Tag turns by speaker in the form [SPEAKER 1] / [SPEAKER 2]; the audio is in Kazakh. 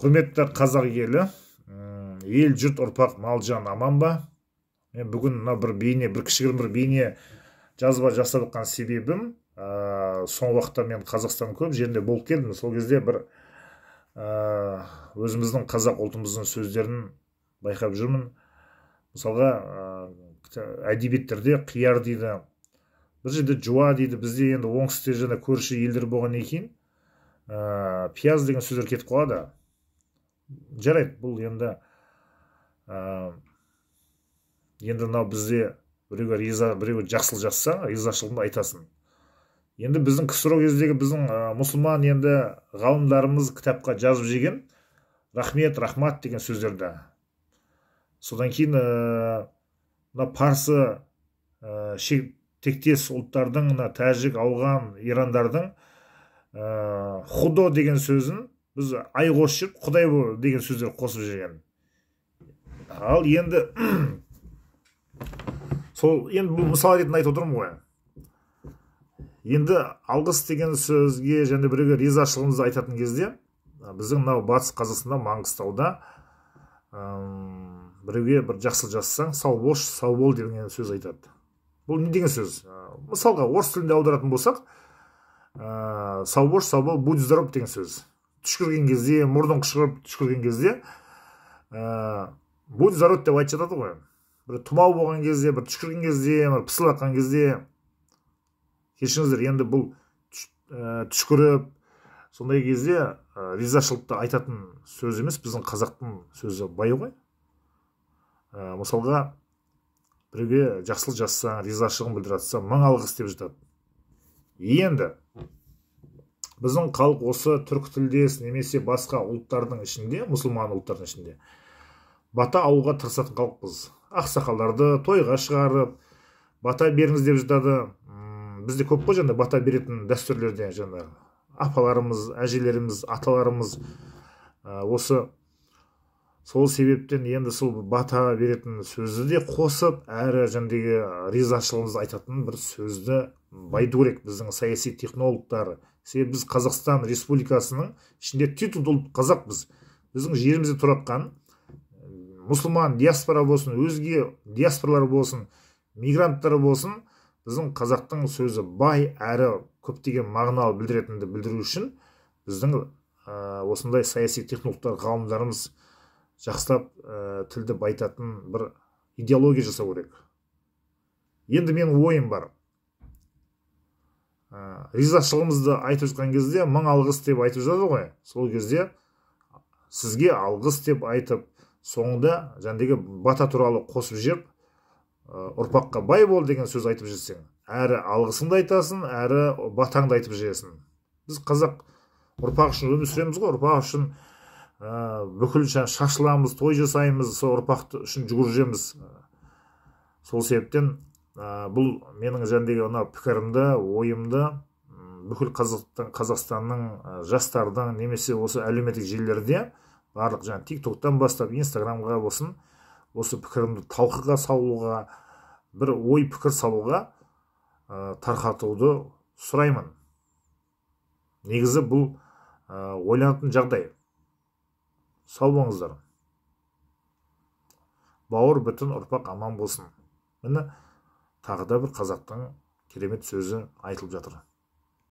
[SPEAKER 1] Құрметті қазақ елі, ел, жұрт, ұрпақ, мал, жан аман ба? Мен бүгін мына бір бейне, бір кішігірім бір бейне жазба жасап жатқан себебім, соңғы уақытта мен Қазақстанның көп жерінде болып келдім. Сол кезде бір өзіміздің қазақ ұлтымыздың сөздерін байқап жүрмін. Мысалға, әдебиеттерде қияр дейді, бір жерде жуа дейді. Бізде енді оңтүстікте жаңа көрші елдер болғаннан кейін пияз деген сөздер кетіп қалады. Жарайды, бұл енді енді мынау бізде біреуге риза, біреуге жақсылық жасасаң, ризашылығыңды айтасың. Енді біздің КСРО кездегі біздің мұсылман енді ғалымдарымыз кітапқа жазып жеген рахмет, рахмат деген сөздерді. Содан кейін мына парсы тектес ұлттардың, мына тәжік, ауған, ирандардың худо деген сөзін біз ай қосып жүріп, құдай деген сөздер қосып жеген. Ал енді сол, енді бұл мысал ретінде айтып отырмын ғой. Енді алғыс деген сөзге және біреуге ризашылығымызды айтатын кезде, біздің мынау Батыс Қазақстанда, Маңғыстауда біреуге бір жақсылық жасасаң, сау болшы, сау бол деген сөз айтады. Бұл не деген сөз? Мысалға, орыс тілінде аударатын болсақ, сау болшы, сау бол, будь здоров деген сөз. Түшкірген кезде, мұрның қышқырып түшкірген кезде, будь здоров деп айтып жатады ғой. Бір тұмау болған кезде, бір түшкірген кезде, бір пысылдатқан кезде, кешіріңіздер, енді бұл түшкіріп сондай кезде ризашылықты айтатын сөз емес. Біздің қазақтың сөзі бай ғой. Мысалға, біреуге жақсылық жасасаң, ризашылығын білдіріп жатса, мың алғыс деп жатады. Енді біздің халық осы түркі тілдес немесе басқа ұлттардың ішінде, мұсылман ұлттардың ішінде бата алуға тырысатын халықпыз. Ақсақалдарды тойға шығарып, бата беріңіз деп жатады. Бізде көп қой жаңа бата беретін дәстүрлерде, жаңа апаларымыз, әжелеріміз, аталарымыз, осы сол себептен енді сол бата беретін сөзді де қосып, әрі жаңағыдегі ризашылығымызды айтатын бір сөзді байыту керек біздің саяси технологтар. Себебі біз Қазақстан Республикасының ішінде титулды ұлт қазақпыз. Біздің жерімізде тұратқан мұсылман диаспора болсын, өзге диаспоралар болсын, мигранттар болсын, біздің қазақтың сөзі бай әрі көптеген мағыналы білдіретінді білдіру үшін біздің осындай саяси технологтар, ғалымдарымыз жақсылап тілді байытатын бір идеология жасау керек. Енді менің ойым бар. Ризашылығымызды айтып жатқан кезде мың алғыс деп айтып жатады ғой. Сол кезде сізге алғыс деп айтып, соңында жаңағыдегі бата туралы қосып жіберіп, ұрпаққа бай бол деген сөз айтып жүрсең, әрі алғысыңды айтасың, әрі батаңды айтып жібересің. Біз қазақ ұрпақ үшін өмір сүреміз ғой, ұрпақ үшін бүкіл шашыламыз, той жасаймыз, сол ұрпақ үшін жүгіріп жүреміз. Сол себептен бұл менің жаңағыдегі мына пікірімді, ойымды бүкіл Қазақстанның жастардың немесе осы әлеуметтік желілерде барлық жаңа ТикТоктан бастап Инстаграмға болсын, осы пікірімді талқыға салуға, бір ой пікір салуға, тарқатуды сұраймын. Негізі бұл ойланатын жағдай. Сау болыңыздар. Бауыр бүтін, ұрпақ аман болсын. Міне, тағы да бір қазақтың керемет сөзі айтылып жатыр.